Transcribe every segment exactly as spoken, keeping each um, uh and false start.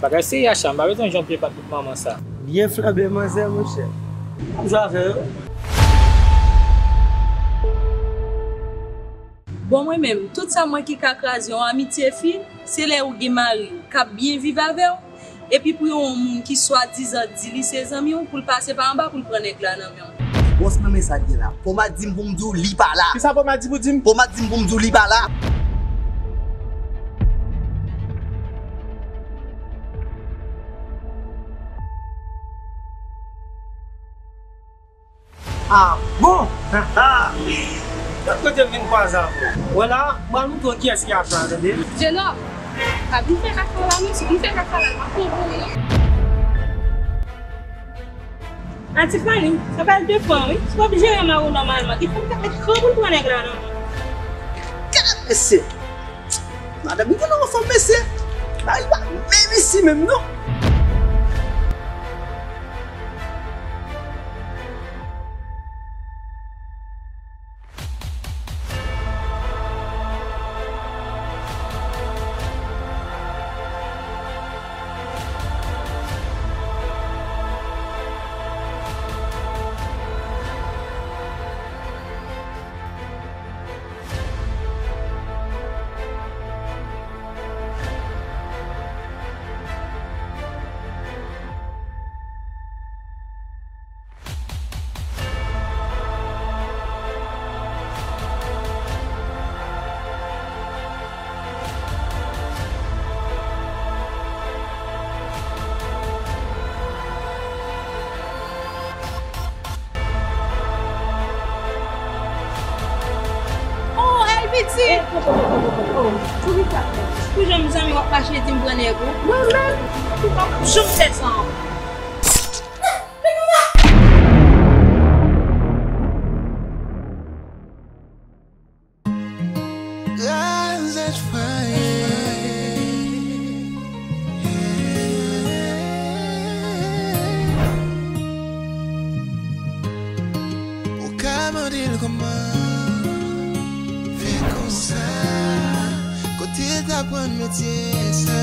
Bagay serye, Asha, m pa bezwen jan w pye pat bout manman sa. Byen flanbe manzè, monchè. M ap jwe avè yo. Bon, mwen menm, tout sa mwen ki ka kraze yon amitye fi, se lè ou gen mari w k ap byen viv avè w, epi pou yon moun ki swadizan di li se zanmi w, pou l pase pa anba pou l pran nèg la nan men w. Bòs, mwen, men sa k gen la. Poma di m pou m di w li pa la. Kisa Poma di pou di m? Poma di m pou m di w li pa la. Ah bon? Lòt kote m vin kwaze avè w. Wè la, m pral montre w kiyès ki Asha, tande. Jenòm, pa vin fè kaka la non, si w vin fè kaka la, m ap pran pou ou non. Anti Fanny, sa pral depann wi. Si w ap jere mari w nòmalman, gen fòk w ta met kran pou l pran nèg la nan men w. Gad mesye! Madanm li genlè anfòm mesye. Bagay pa menm isi menm non. Oh, Elviti! Pou jan m zanmi w ap mache di m pran nèg ou. Mwen menm, m p ap janm fè sa ankò. Krazèt fwaye. Ou ka mande l kòman fè konsa, kote l t aprann metye sa.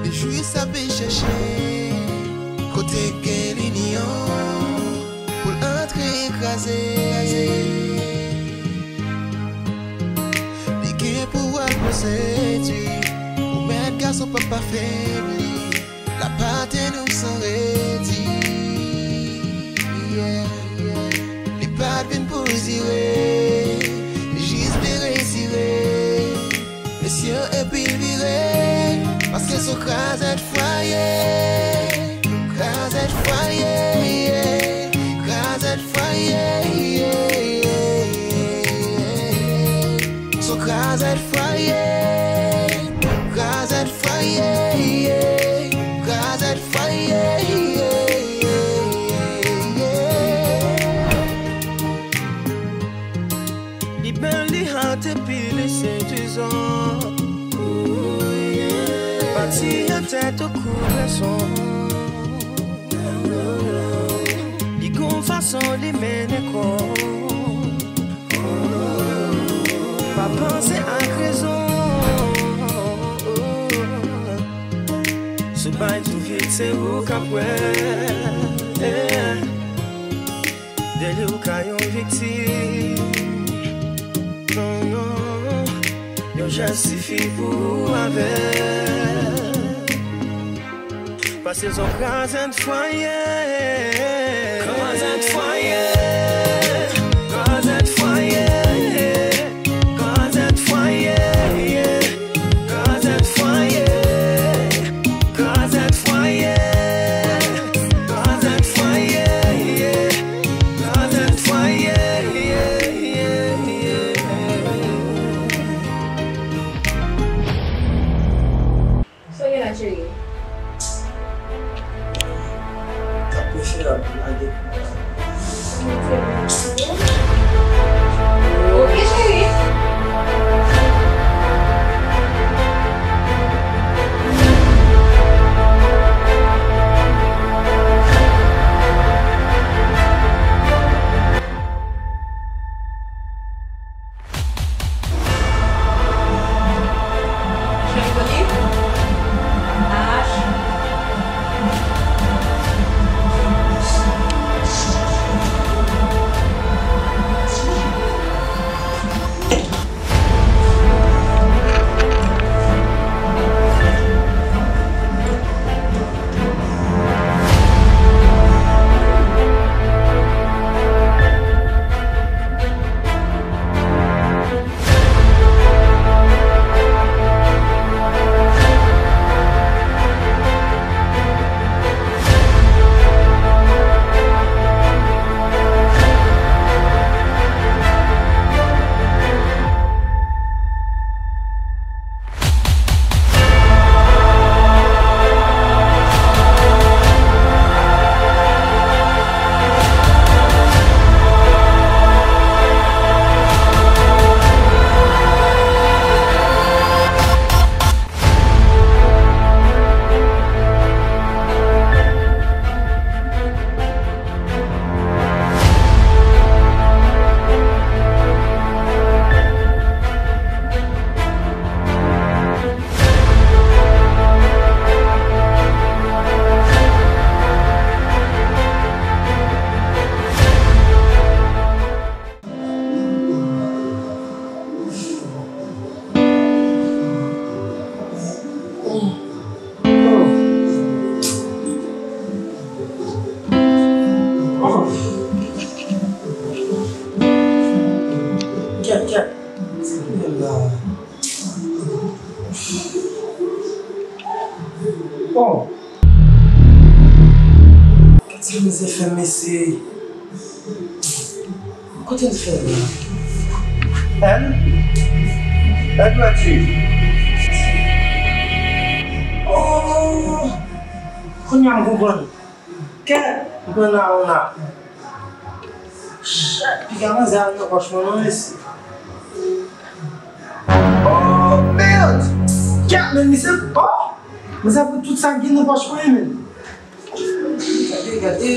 Li jis ap vin chèche kote gen linyon pou l antre kraze. Li gen pou al pou sedui, ou mèt gason p ap afebli. L ap atè nou san redi. Yeah, yeah. Li pa t vin pou retire, li jis vle retire mesye yo epi l vire. Paske se yon krazèt fwaye, krazèt fwaye, yeah. Krazèt fwaye, yeah, yeah, yeah. Se yon krazèt fwaye, krazèt fwaye, yeah. Krazèt fwaye, yeah, yeah, yeah. Li bèl, li hot epi li sedizan. Ooh, yeah. Pati a tèt ou kou gason. Li gon fason li mennen kò. Pa panse ak rezon. Sou bay tou vit se ou k ap wè. Dèyè ou ka yon viktim. Non, non. Yon jès sifi pou ou avè. Pase se yon krazèt fwaye. Krazèt fwaye. Krazèt fwaye. Krazèt fwaye. Krazèt fwaye. Krazèt fwaye. Krazèt fwaye. Krazèt fwaye. Sa w gen la, cheri? T ap preche, l ap lage. Ok, cheri. Cheri, Kèt, kèt. Oh. Gad sa mizè fè m, mesye. Kote l fè la? Èl? Èl, wè ti. Oh! Kounye a m konprann. Kè, m pran nan yon la. Shit, piga manzè al nan pòch mwen non, mesye. Oh, merde! Kè, men misye, oh! Manzè pran tout sa k gen nan pòch mwen, men. Gade, gade.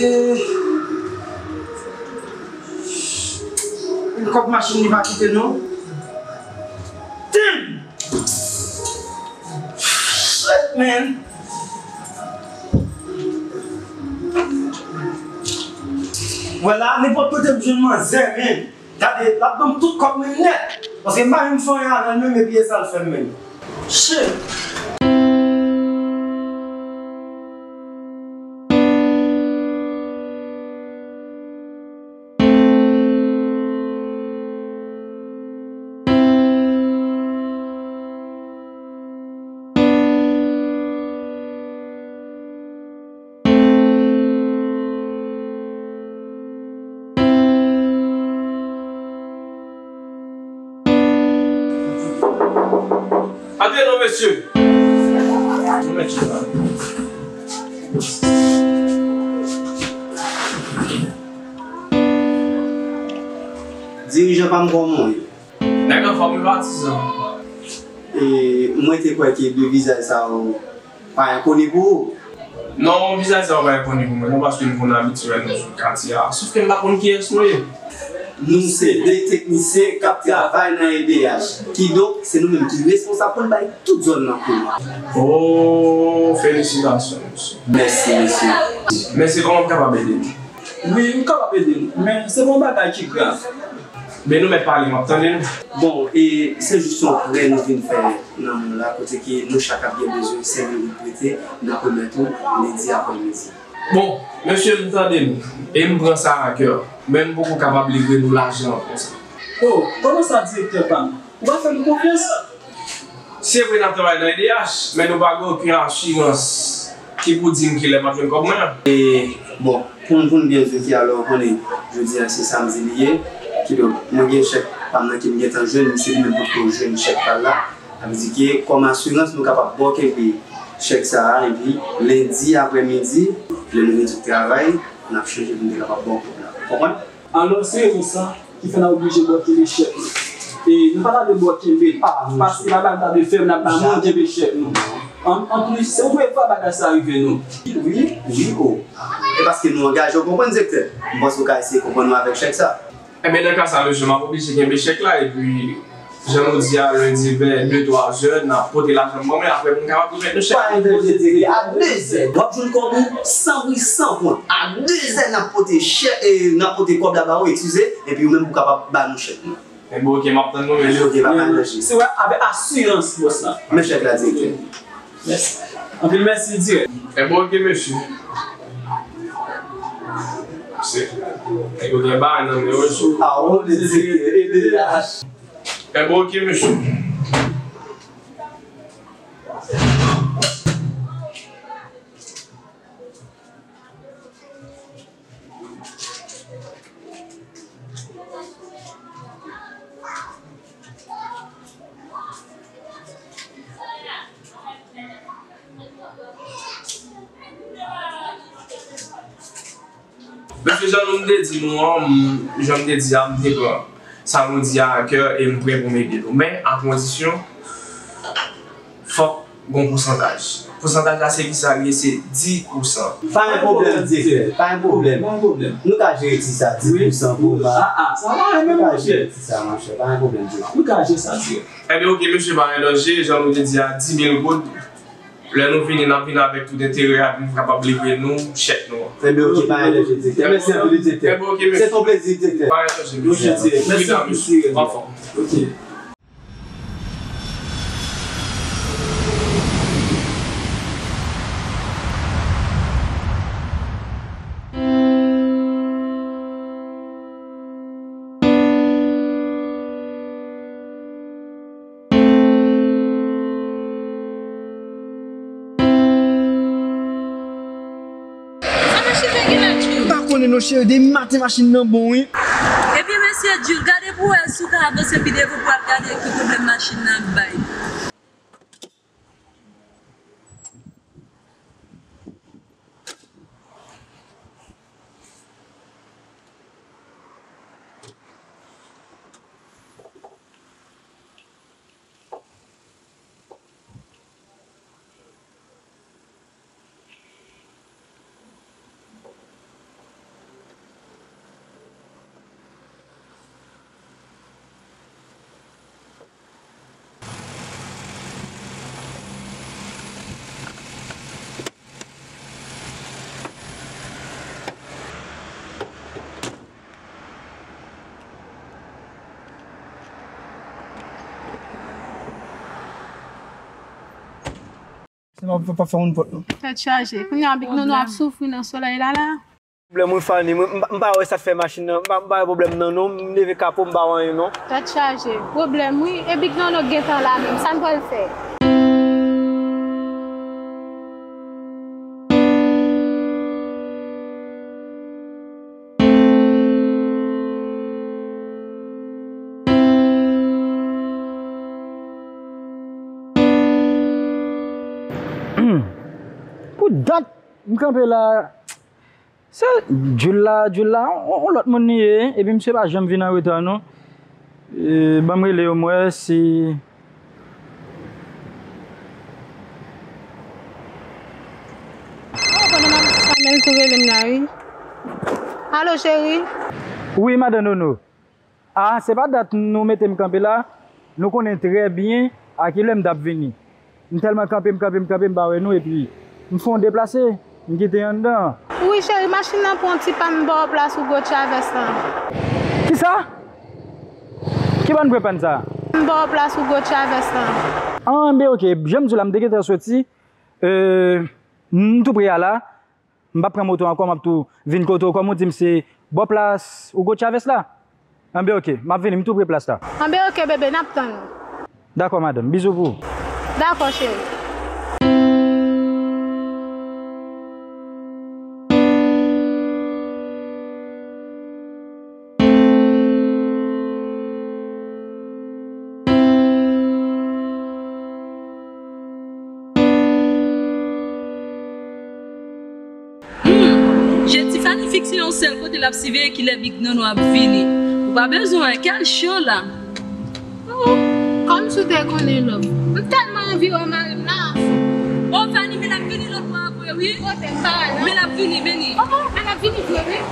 Yon kòb machin li pa kite non. Damn! Shit, man! Vwala, nenpòt kote m jwenn manzè, man. Gade, l ap ban m tout kòb mwen nèt. Paske m pa menm fè anyen avè l menm, epi e sa l fè m menm. Shit! Antre non, mesye. Nou mèt chita. Dirijan pa m, kòman w ye? Nèg anfòm wi patizan. E, mwen te kwè ke de vizaj sa yo pa enkoni pou ou. Non, vizaj sa yo pa enkoni pou mwen non, paske m konn abitye wè nou sou katye a. Sòf ke m pa konn kiyès nou ye. Nou se de teknisyen k ap travay nan E D H. Kidonk, se nou menm ki responsab pou n bay tout zòn nan kou. Oh, felisitasyon, mesye. Mèsi, mesye. Mesye, kòman m kapab ede nou? Wi, ou kapab ede nou, men se pa yon bagay ki grav. Men nou mèt pale, m ap tande nou. Bon, e se jis yon prè nou vin fè nan mòn la, kote ke nou chak ap gen bezwen senk mil goud prete, n ap remèt ou lendi aprèmidi. Bon, mesye, m tande nou, e m pran sa a kè, men m poko kapab livre nou lajan an konsa. Oh, kòman sa, direktè pa m? Ou pa fè nou konfyans? Se vre n ap travay nan E D H, men nou pa gen okenn asirans ki pou di m kilè m ap jwenn kòb mwen an. E, bon, pou n, pou n byen di w ki alò, ou konnen, jodi a se samdi li ye. Kidonk, mwen gen chèk pa m nan ke m gentan jwenn, se li menm potko jwenn chèk pa l la. Sa vle di ke, kòm asirans, nou kapab ba w kenbe chèk sa a, epi lendi aprèmidi, lè nou vin sot travay, n ap chanje pou n te kapab ba w kòb la. Ou konprann? Alò, se rezon sa ki fè n ap oblije ba w kenbe chèk nou. E nou pa ta dwe ba w kenbe l, paske pa bagay ta dwe fè, n ap ba moun kenbe chèk nou. An, anplis, se premye fwa bagay sa rive nou. Wi, wi, o. E paske nou angaje, w konprann, direktè? M panse w ka eseye konprann nou avèk chèk sa. Enben, nan ka sa, mesye, m ap oblije kenbe chèk la, epi jan nou di a, lendi vè de twa zè, n ap pote lajan ban mwen, apre pou m kapab remèt nou chèk. Pa envèje, direktè, a de zè, w ap jwenn kòb ou san bri, san kont. A de zè, n ap pote chèk, e, n ap pote kòb la ba ou, eskize, epi ou menm pou kapab ba nou chèk nou. Enben, oke, m ap tann nou, mesye. Enben, oke, pa envèje. Se wè, avèk asirans, bòs la. Men chèk la, direktè. Mèsi. Anpil mèsi, direktè. Enben, oke, mesye. Se, yo gen bagay nan men yo, mesye. A, on le direktè, E D H. Enben, oke, mesye. Mesye, jan nou m te di nou an, m, jan m te di a, m te pran sa nou di a a kè e m prè pou m ede nou. Men, a kondisyon, fòk gon pousantaj. Pousantaj la, se kisa l ye? Se dis pousan. Pa gen pwoblèm, direktè. Pa gen pwoblèm. Pa gen pwoblèm. Nou ka jere ti sa, dis pousan pou ma. A, a, sa va, men monchè. Nou ka jere ti sa, monchè. Pa gen pwoblèm, direktè. Nou ka jere sa, direktè. Enben, oke, mesye, pa gen danje. Jan nou te di a, dis mil goud. Lè nou vini, n ap vini avèk tout enterè a, pou nou kapab livre nou chèk nou an. Enben, oke, pa gen danje, direktè. Mèsi anpil, direktè. Enben, oke, mesye. Se yon plezi, direktè. Pa gen danje, mesye. Mèsi anpil, direktè. Anfòm. Non cheri, demen maten machin nan bon wi. Ebyen mesye Jules, gade pou wè si w ka avanse pi devan pou al gade ki pwoblèm machin nan ap bay. Se pa, pa, pa fè moun pòt non. Tèt chaje. Kounye a Big Nono ap soufri nan solèy la la. Pwoblèm wi Fanny, mwen m pa, m pa wè sa k fè machin nan, m pa, m pa wè pwoblèm nan non, m leve kapo m pa wè anyen non. Tèt chaje. Pwoblèm wi, e Big Nono gentan la menm, sa n pral fè? Pou dat m kanpe la. Se Djoul la, Djoul la, on, on lòt moun li ye, epi misye pa janm vin an reta non. E, ban m rele yo m wè si. Oh, pandan m ap di sa, men l tou rele m la wi. Alo cheri. Wi madan Nono. Ah, se pa dat nou mete m kanpe la, nou konnen trè byen a ki lè m t ap vini. M tèlman kanpe, m kanpe, m kanpe, m pa wè nou, epi m fè yon deplase, m kite anndan an. Wi cheri, machin nan pran ti pàn, m ba w plas Hugo Chavez lan. Kisa? Ki pàn pran pàn sa? M ba w plas Hugo Chavez lan. Anben oke, jan m di w la, m te gentan soti, euh, m tou pre a la. M p ap pran moto ankò, m ap tou vin kote w. Kòm ou di m se bò plas Hugo Chavez la. Anben oke, m ap vini, m tou pre plas la. Anben oke bebe, n ap tann ou. Dakò madanm, bizou pou ou. Dakò cheri. Hmm, je Tiffany fikse yon sèl kote l ap siveye kilè Big Nono ap vini. Ou pa bezwen wè, kèl cho la. Oh, kòmsi w te konnen love. M tèlman anvi wè mari m la anfen. Oh, Fanny, men l ap vini lòt bò a vre, wi. Kote m pa wè la. Men l ap vini, men li. Oh, oh, men l ap vini vre, wi.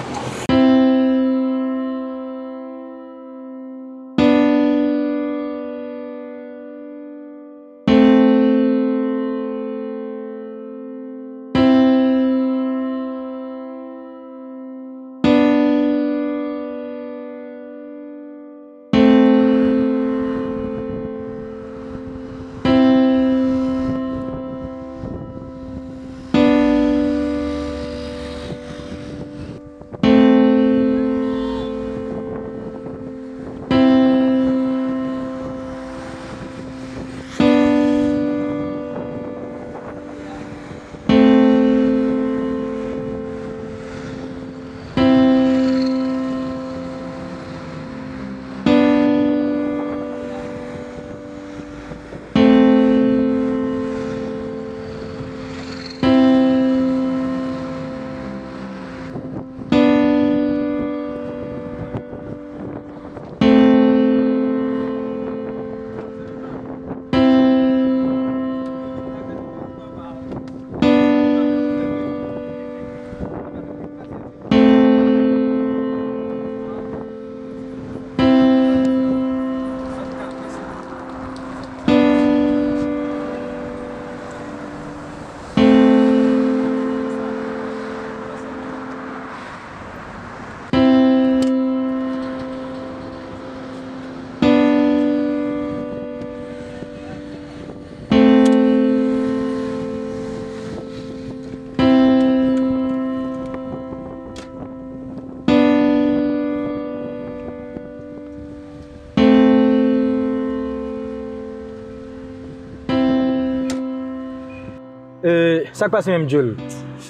E, sa k pase menm, Djoul?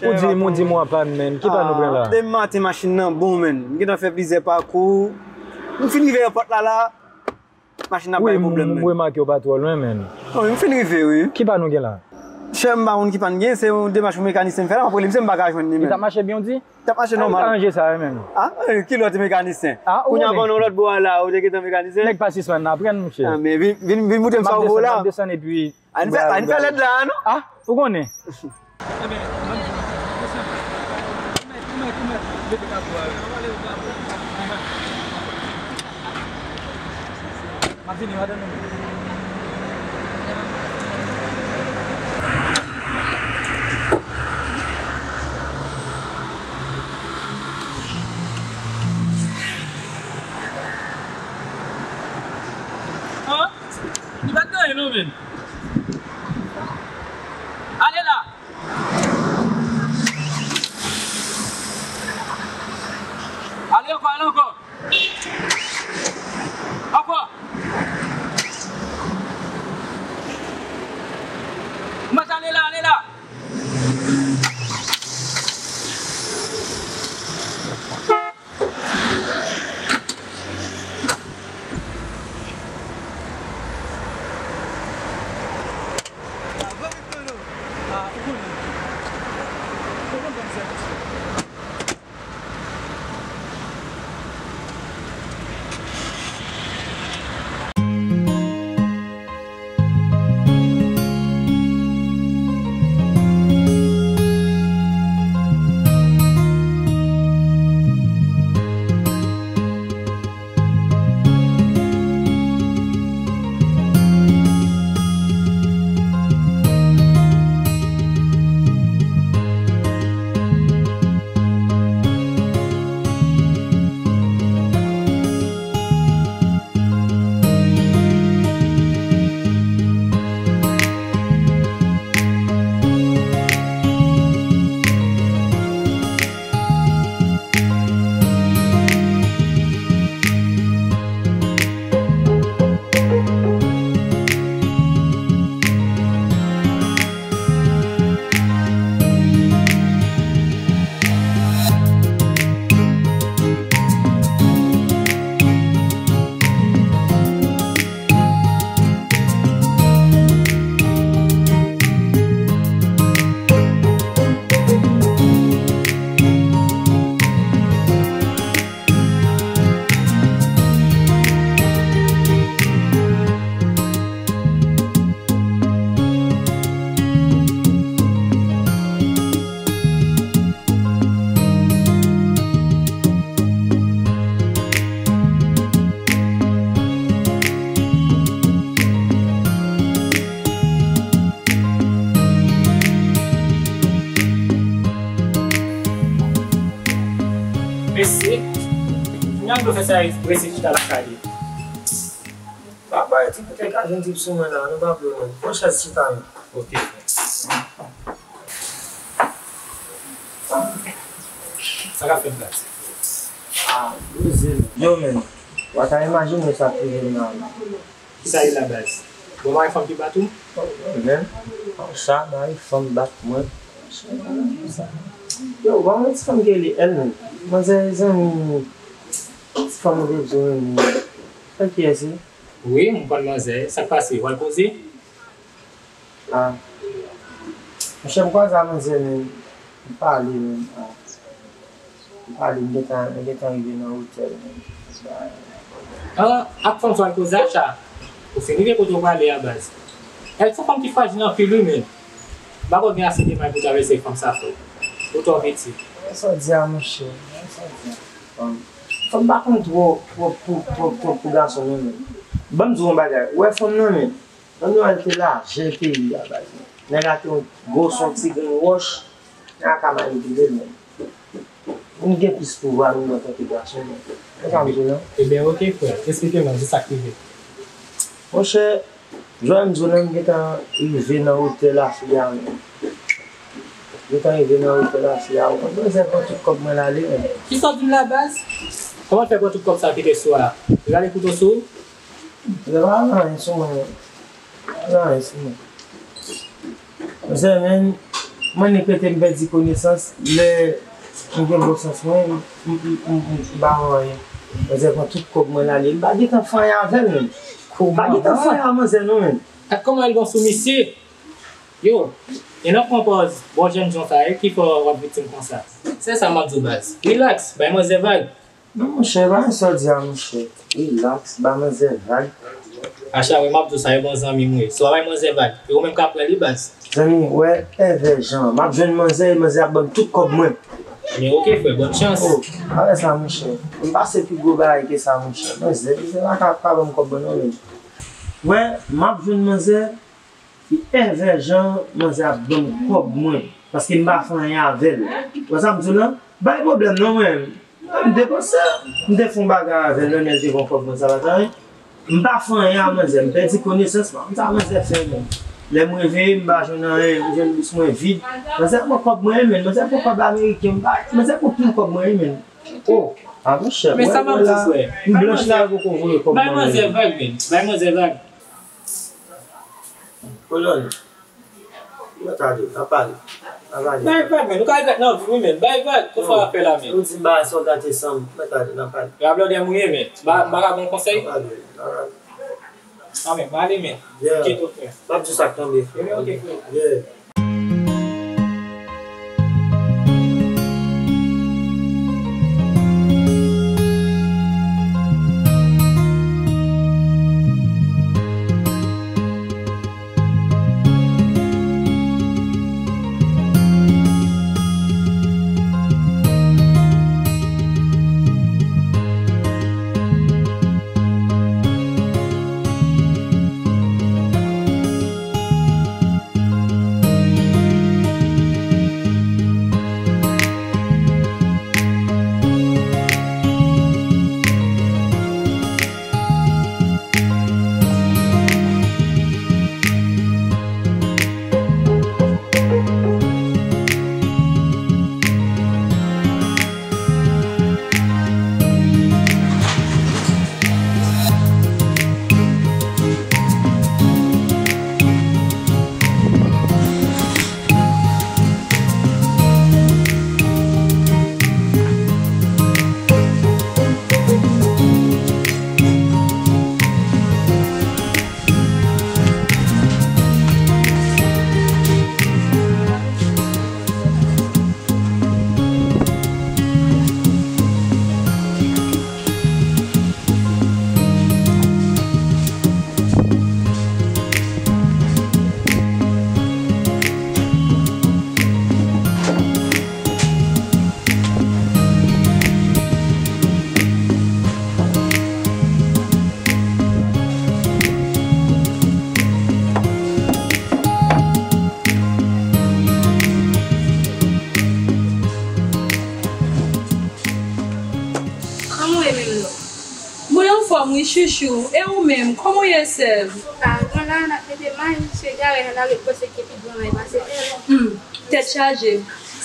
Ou di m, ou di m w ap pa m, menn. Ki pa nou pran la? Ah, demen maten machin nan bon, menn. M gentan fè plizyè pakou. M fin rive nan pòt la la. Machin nan bay pwoblèm, menn. Wi, m remake w pa twò lwen, menn. Non, m fin rive, wi. Ki pa nou gen la? Chè, m pa konn ki pa n gen, se yon demach pou mekanisyen m fè la, m ap rele misye, m pa ka jwenn li, menn. Li t ap mache byen, w di? T ap mache nòmal. Li t aranje sa, wi, menn. Ah, eh, ki lòt mekanisyen? Ah, ou konnen. Kounye a, pandan w lòt bò a la, ou te gentan mekanisyen? Nèg pa sispann aprann, monchè. Ah, men vin, vin, vin montre m sa w vo la. M ap desann, m ap desann, epi. Ann fè, ann fè lèd la, non? Ah, ou konnen. Ebyen, ban m di, desann. Ou mèt, ou mèt, ou mèt, mete kapo a, wi. M ap vini, m ap tann ou. An? Li pa t gen anyen non, menn. Ale la. Ale ankò, ale ankò. Ankò. Ou mèt ale la, ale la. Mesye, kounya m dwe fè sa rete chita lakay li. Papa, ti kote ka jwenn tip sou mwen la, nou pa vle mwen. Pran chèz chita non. Ok, frè. Sa k ap fèt, baz? Ah, poze. Yo, menn, w pa ta imajine sa k rive m la, non. Kisa ye la, baz? Bon, mari fanm ki bat ou? Menn, sa, mari fanm bat mwen. Yo, w pa wè ti fanm ki rele L, menn? Manzè zanmi ti fanm ou te di w renmen. Sa ki ye, se? Wi, m konn manzè. Sa k pase? W al koze? Ah. Monchè, m kwaze a manzè, men m pale, men, ah. M pale, m gentan, m gentan rive nan otèl, men. Ah, ak fanm sa w al koze a, Cha? Ou fin rive kote w prale a, baz? Èl se yon fanm ki frajil anpil, wi, men. M pa kwè w gen ase de may pou travèse fanm sa, frè. Ou twò piti. Sa w di a, monchè? Sa w di a? Fanm, fanm pa konn twòp, twòp pou, twòp, twòp pou gason, non, men. Ban m di w yon bagay. Ou wè fanm nan, men. Nan Nwèl te lajè peyi a, baz. Nèg la te yon gwo, se yon ti grenn wòch. Nèg la ka manipile l, menn. Moun gen plis pouvwa nou antanke gason, menn. Se sa m di w lan. Ebyen, ok, frè. Esplike m non, di sa k rive. Monchè, jan m di w lan, m gentan rive nan otèl a fi a, menn. M gentan rive nan otèl a fi a. Ou konn manzè pran tout kòb mwen l ale, menn. Kisa w di m la, baz? Kòman l fè pran tout kòb sa ki te sou a? Li rale kouto sou ou? Li pa anyen sou mwen. Anyen sou mwen. Manzè, menn, Mwen nik rete m pèdi konesans, lè m gen bon sans mwen, m, m, m, m, m pa fè anyen. Manzè pran tout kòb mwen l ale, m pa gentan fè anyen avè l menm. M pa gentan fè anyen a manzè non menm. Ak kòman l gon sou misye? Yo, e nan pran pòz bon jènjan sa yo ki fè w ap viktim konsa. Se sa m ap di w baz. Rilaks, bay manzè vag. Non monchè, pa gen sa w di a monchè. Rilaks, ba manzè vag. Acha, wè m ap di w sa, e bon zanmi m ye. Si w pa bay manzè vag, e ou menm k ap pran li baz. Zanmi, wè pèvè jan, m ap jwenn manzè, e manzè ap ban m tout kòb mwen. Men oke frè, bòn chans. Oh, pa wè sa monchè. M pase pi gwo bagay ke sa monchè. Manzè, manzè pa ka pa ban m kòb mwen non menm. Wè, m ap jwenn manzè, e pèvè jan manzè ap ban m kòb mwen, paske m pa fè anyen avè l. Wè sa m di w lan? Bay pwoblèm non mwen. Mwen m depanse, m te fè yon bagay avè l, menm lè l te gon kòb mwen, sa pa t anyen. M pa fè anyen a manzè, m pèdi konesans, m pa konn sa manzè fè menm. Lè m reveye, m pa jwenn anyen, m jwenn bous mwen vid. Manzè pran kòb mwen wi menm, manzè pran kòb ameriken, m pa, manzè pran pil kòb mwen wi menm. Oh, a monchè, men sa m ap di frè. M blanch la, yo poko voye kòb mwen. Bay manzè vag, men. Bay manzè vag. Kolòn. Mwen tande, n ap pale. N ap pale. Bay vag, men. Nou ka regrèt nan vi, wi, men. Bay vag. Kòman w ap fè la, men? Ou di m bagay sa w gate san m. Mwen tande, n ap pale. Rablòdè m ou ye, men. M pa, m pa ka ba w konsèy? N ap pale, n ap pale. A, men, m ale, men. Yeah. Kite w, frè. M ap di w sa k tonbe, frè. Ebyen, oke, frè. Yeah. Kòman w ye menm non? Mwen anfòm wi chouchou, e ou menm, kòman w ye sè m? Pa gran la, n ap mete may, se Garèt la, l ap panse ke pi gran may pase èl. Hmm, tèt chaje.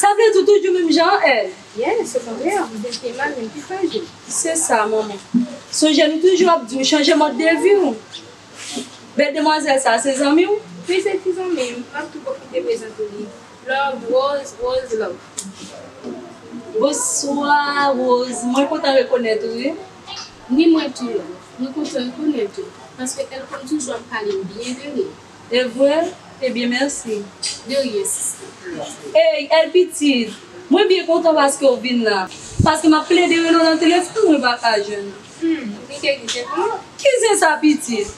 Sa vle di w toujou menm jan an èl? Yes, okontrè, m vin pi mal, vin pi frajil. Se sa, manman. Sonje nou toujou ap di w chanje mòd de vi w. Bèl demwazèl sa, se zanmi w? Wi, se ti zanmi m. M ap tou pwofite prezante w li. Love, Rose, Rose, love. Bonswa, Rose. Mwen kontan rekonèt ou, wi. Ni mwen tou, love. Mwen kontan rekonèt ou, paske èl konn toujou ap pale m byen de li. E vre? Ebyen, mèsi. De rien, sista. Ey, èl pitit, mwen byen kontan paske w vin la. Paske m ap plede rele w nan telefòn, mwen pa ka jwenn ou. Hmm, li gen zen pou mwen. Ki zen sa, pitit?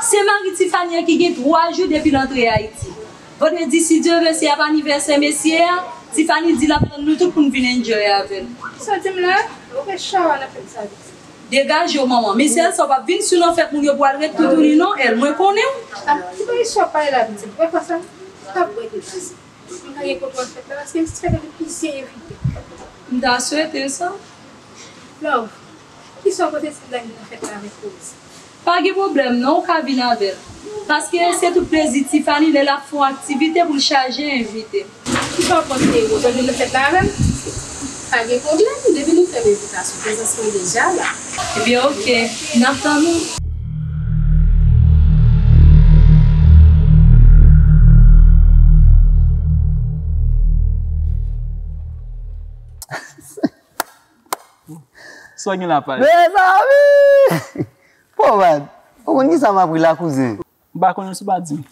Se mari Tiffany an ki gen twa jou depi l antre Ayiti. Vandredi, si Dye vle, se ap anivèsè mesye a. Tiffany di l ap tann nou tout pou n vin enjoy avè l. Sa w di m la? Ou fè chawa nan fèt sa, pitit. Degaje w, manman. Mesye sa w p ap vin sou nan fèt moun yo pou al ret toutouni non, èl. Mwen konnen w. A, ki bagay sa w ap pale la, pitit? Ou wè kò sa? Ou p ap wè degaje. M pa gen kòb nan fèt la, paske m fèt la depi se envite. M ta swete sa. Love, kisa w panse si m ta vin nan fèt la avèk Rose? Pa gen pwoblèm non, ou ka vin avè l. Paske se tout plezi Tiffany lè l ap fè yon aktivite pou l chaje envite. Kisa w panse, Rose, w ap vin nan fèt la avè m? Pa gen pwoblèm, depi nou fè m envitasyon, prezans mwen deja la. Ebyen, oke, n ap tann ou. Sa w gen la, paj? Mezanmi! Pomad, ou konn kisa m ap ri la, kouzen? M pa konnen si w pa di m.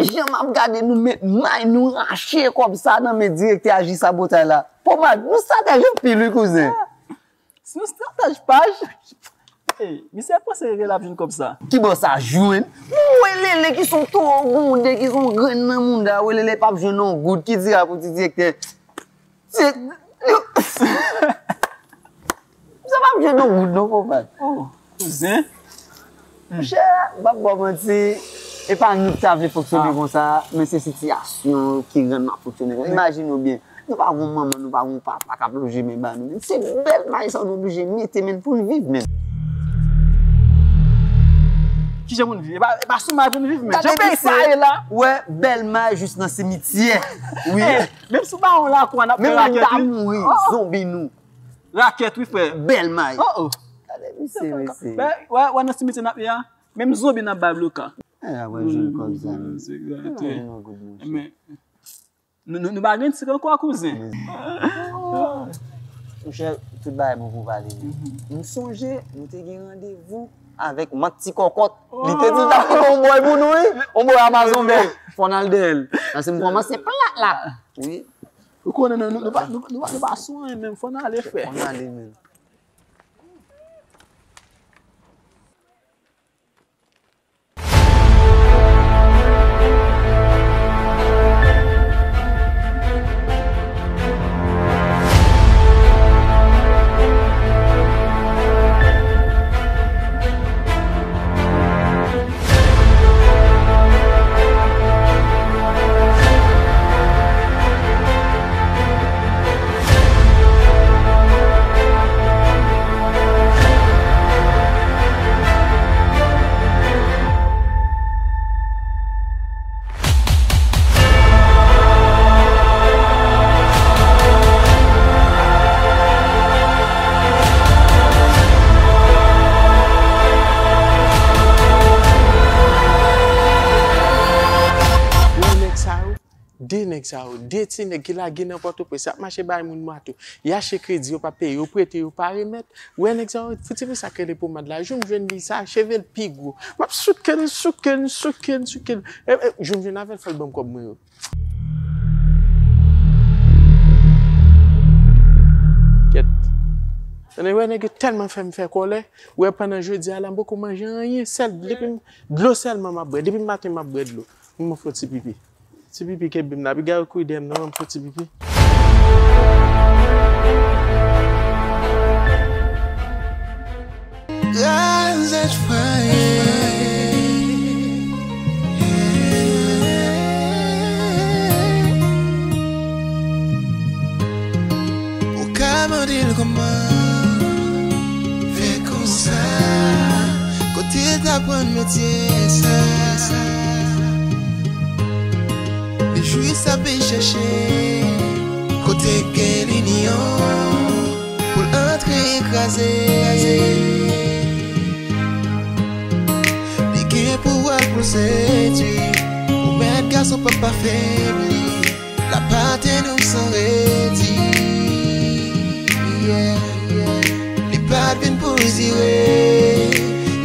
Jan m ap gade nou met may, nou rache kòb sa nan men direktè a J Sabotay la. Pomad, nou stratèj anpil wi, kouzen. Si nou stratèj paj, hey, misye panse l ap jwenn kòb sa. Kibò sa jwenn? Ou wè Lele ki son towo gwonde, ki son grenn nan mouda, wè Lele p ap jwenn yon goud, ki dira pou di direktè. Se, yo, misye p ap jwenn yon goud non, Pomad. Oh, kouzen. Monchè, m p ap ba w manti, e pa nou ki ta vle fonksyone konsa, men se sitiyasyon ki rann m ap fonksyone konsa. Imajine w byen, nou pa gon manman, nou pa gon papa k ap loje men ba nou. Men se bèl may sa nou oblije mete men pou n viv, men. Kijan pou n viv? E pa, e pa sou may pou n viv, men. Jan peyi sa ye la. Wè, bèl may jis nan simityè. Wi. Menm si w pa yon lakou a, n ap fè rakèt, wi. Menm moun ta mouri, zonbi nou. Rakèt, wi, frè. Bèl may. Oh, oh. Gade misye, mesye. Wè, wè, wè nan simityè n ap ye a, menm zonbi n ap bay bloka. E, apre jwenn kòb sa, men. Se gate. Mwen, mwen, mwen, mwen. Men, nou, nou, nou pa gen tig ankò, kouzen. Monchè, tout bagay bon pou pale, men. M sonje, nou te gen randevou avèk Manti Kòkòt. Li te di l t ap pote yon bòy pou nou, wi. Yon bòy Amazon vè. Fò n al dèyè l. Paske m kòmanse plat la. Wi. Ou konnen, nou, nou, nou pa, nou, nou pa, nou pa sou anyen menm. Fò n ale, frè. Fò n ale, men. Wè nèg sa yo, de nèg sa yo, de ti nèg ki lage nan Pòtoprens, y ap mache bay moun mato, y achte kredi, yo pa peye, yo prete, yo pa remèt. Wè nèg sa yo, fouti fi sa k rele Pomad la, jou m jwenn li sa, cheve l pi gwo. M ap souke l, souke l, souke l, souke l. E, e, jou m jwenn avè l, fò l ban m kòb mwen yo. Kèt. Tande, wè nèg yo tèlman fè m fè kòlè. Wè pandan jodi a la, m poko manje anyen, sèl, depi m, dlo sèlman m ap bwè. Depi maten m ap bwè dlo. M fè yon ti pipi. Ti pipi kenbe m la. Piga yo kouri dèyè m non, m fè yon ti pipi. Krazèt fwaye. Ou ka mande l kòman fè konsa, kote l t aprann metye sa. Li jis ap chèche kote gen linyon pou l antre kraze. Li gen pouvwa pou l sedwi, pou mèt gason p ap afebli. L ap atenn ou san redi. Yeah, yeah. Li pa t vin pou l dire,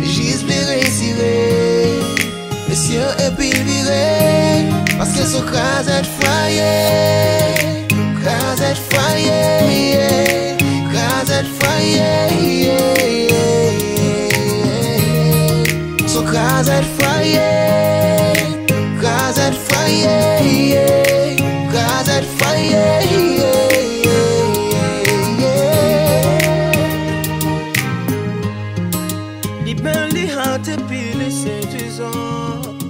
li jis vle resire. Mesye, epi l vire, paske se yon krazèt fwaye. Krazèt fwaye, yeah. Krazèt fwaye, yeah, yeah, yeah. Se yon krazèt fwaye. Krazèt fwaye, yeah. Krazèt fwaye, yeah, yeah, yeah. Li bèl, li hot, epi li sedwizan.